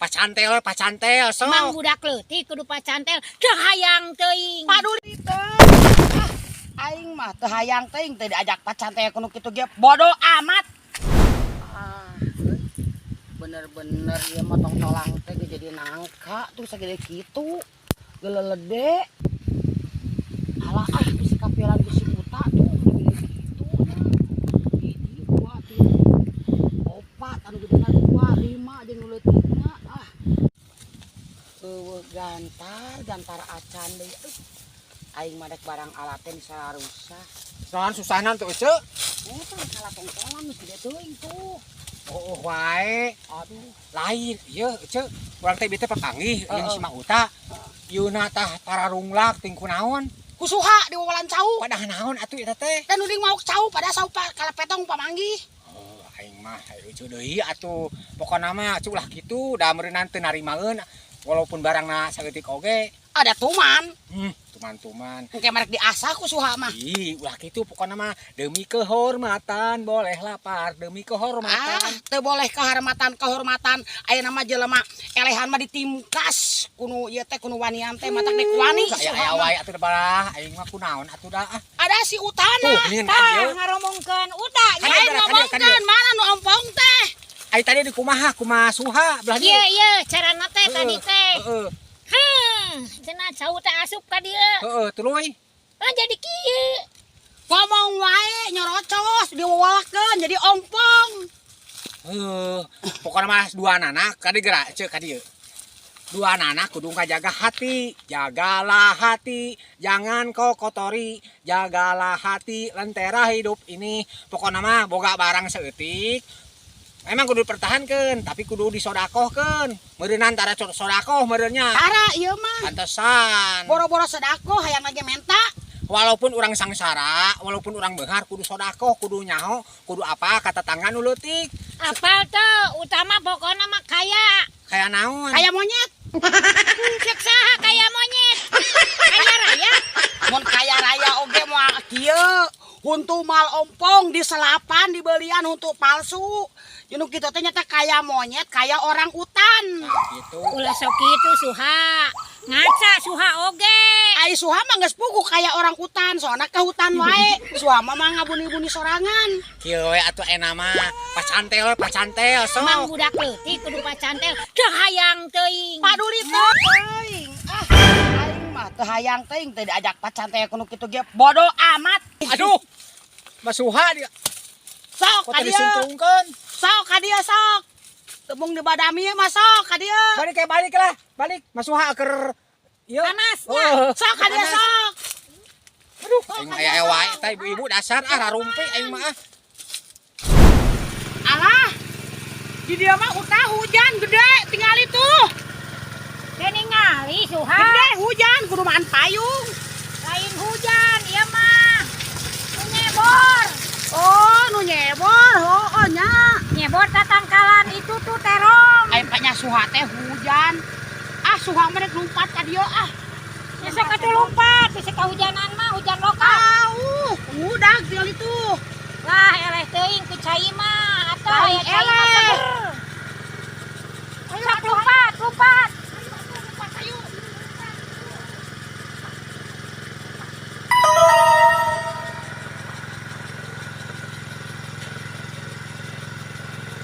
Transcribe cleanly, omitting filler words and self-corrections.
Pacantel we, pacantel sok. Emang budak leutik kudu pacantel, teu hayang teuing. Paduli teu. Ah, aing mah teu hayang teuing teu diajak pacantel kudu kitu ge bodo amat. Ah, euy. Bener-bener ieu mah tongtolang teh ge jadi nangka tuh sagede kitu. Gelelede. Alah ah, bisi kapiran ku si Uta tuh gede kitu nya. Hiji, dua, tilu, opat, anu gedena dua, lima jeung nu leutikna ah. Eueuh gantar, gantar acan deui. Euy. Aing mah dek barang alat teh bisa rusak. Soalnya susahna tuh, Ece. Eta kalah tongtolan geus gede teuing tuh. Oh, wae. Aduh. Lain, ieu Ece. Urang teh bete papanggih jeung si Mak Uta. Yeuna tah tararunglak ting kunaon? Ku Suha diwawalan cau. Padah naon atuh eta teh? Dan nuding maok cau pada sau kalapetong pamanggih. Oh, aing mah hayu Ece deui atuh. Pokona mah cu ulah kitu, da meureunnan teu narimaeun walaupun barangna saeutik oge. Ada tuman. Tuman-tuman. Engke merek diasah ku Suha mah. Ih, ulah kitu pokona mah demi kehormatan boleh lapar, demi kehormatan. Ah, teu boleh kehormatan kehormatan. Ayeuna mah jelema elehan mah ditimkas kunu ieu teh kunu wanian teh matak dek wani Aya Suha aya mah. wae atuh barah, aing mah kunaon atuh dah ah. Ada si Utana. Tuh, geuningan kan Tah ieu. ngaromongkeun Uta Kan nya. ieu Lain kan ieu, kan ieu. ngomongkeun mana nu ompong teh. Ai tadi di kumaha kumaha Suha belah Ieu dieu. ieu carana teh tadi teh. Heeh. Heuh, cenah cau teh asup ka dieu. Heeh, tuluy. Ah jadi kieu. Ngomong wae nyorocos diwawalakeun jadi ompong. Heuh, pokona mah dua anak kadi gerak ceuk ka dieu. Dua anak kudu ngajaga hati, jagalah hati, jangan kau kotori, jagalah hati, lentera hidup ini. Pokona mah boga barang saeutik. Emang kudu dipertahankeun, tapi kudu disodakohkeun. Meureunnan tara sodakoh meureunnya. Tara ieu mah. Pantesan. Boro-boro sedako hayang lagi menta. Walaupun orang sangsara, walaupun orang beunghar kudu sodakoh, kudu nyaho, kudu apa kata tangga nu leutik. Apal tuh, utama pokokna mah kaya. Kayak naon? Kayak monyet. Cek saha kaya monyet? Kaya raya. Mun kaya raya oge moal kieu. Huntu mal ompong di selapan dibelian huntu palsu. Jeung kitu teh nyata kaya monyet, kaya orang utan. Nah, gitu. Ulah sok kitu Suha. Ngaca Suha oge. Ai Suha mah geus puguh kaya orang utan, soalna ke hutan wae. Suha mah mah ngabuni-buni sorangan. Kieu we atuh enak mah. Pacantel we, pacantel sok. Emang budak leutik kudu pacantel teu hayang teuing. Paduli teu teuing. Ah, aing mah teu hayang teuing teu diajak pacantel kudu kitu ge bodo amat. Aduh. Mas Suha dia Sok kok ka tadi dieu. disingtungkeun. Sok ka dieu sok. Tembung di badami mah sok ka dieu. Balik kayak balik lah, balik. Mas Suha keur ieu. Panasnya. Oh, Sok ka dieu panas. sok. Aduh, aing mah aya wae tah ibu-ibu dasar ah rarumpi aing mah ah. Alah. Di dieu mah utah hujan gede tinggal itu. Teu ningali Suha. Gede hujan kudu maan payung. Lain hujan ieu mah. Nu nyebor. Oh, nu nyebor. Oh, oh nya. Nyebor tatangkalan itu tuh terong. Aing nya Suha teh hujan. Ah, Suha mah rek lumpat ka dieu ah. Ya sok atuh lompat, bisa kahujanan mah hujan lokal. Au, ngudag tinggal itu. Wah, eleh teuing ku cai mah atuh Lain aya cai mah eleh.